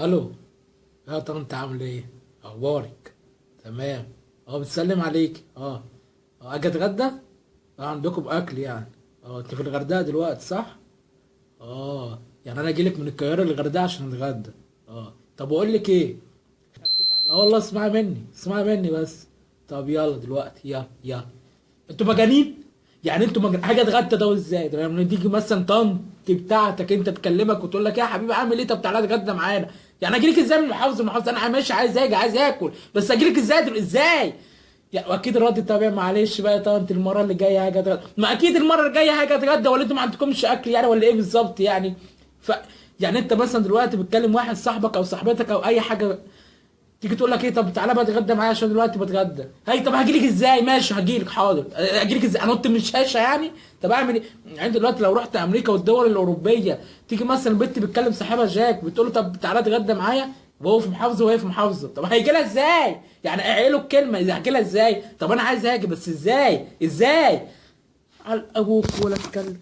الو، يا طنط عامل ايه؟ اخبارك؟ تمام. بتسلم عليك. اجي اتغدى؟ عندكم اكل يعني؟ انت في الغردقه دلوقتي صح؟ يعني انا اجيلك من القاهرة للغردقه عشان اتغدى. طب اقول لك ايه؟ والله اسمعي مني، اسمعي مني بس. طب يلا دلوقتي، يلا يلا. انتوا مجانين؟ يعني انتوا مجانين؟ حاجة اتغدى ده ازاي؟ ده لما تيجي مثلا طنط بتاعتك انت تكلمك وتقول لك يا حبيبي عامل ايه؟ طب تعالى اتغدى معانا. يعني اجيلك ازاي من المحافظة للمحافظة؟ انا ماشي عايز اجي، عايز اكل، بس اجيلك ازاي ازاي؟ يعني واكيد الرد الطبيعي معلش بقى يا طنط المرة اللي جاية هاجي اتغدى. ما اكيد المرة الجاية هاجي اتغدى، ولا انتوا ما عندكمش اكل يعني ولا ايه بالظبط يعني؟ يعني انت مثلا دلوقتي بتكلم واحد صاحبك او صاحبتك او اي حاجة، تيجي تقول لك ايه؟ طب تعالى بقى اتغدى معايا عشان دلوقتي بتغدى. هاي طب هاجيلك ازاي؟ ماشي هاجيلك، حاضر. اجيلك ازاي؟ انط من الشاشة يعني؟ طب اعمل ايه؟ يعني انت دلوقتي لو رحت امريكا والدول الاوروبية، تيجي مثلا البنت بتكلم صاحبها جاك بتقول له طب تعالى اتغدى معايا، وهو في محافظة وهي في محافظة، طب هيجي لها ازاي؟ يعني اعقلوا الكلمة، هيجي لها ازاي؟ طب انا عايز اجي بس ازاي؟ ازاي؟ على ابوك ولا اتكلم.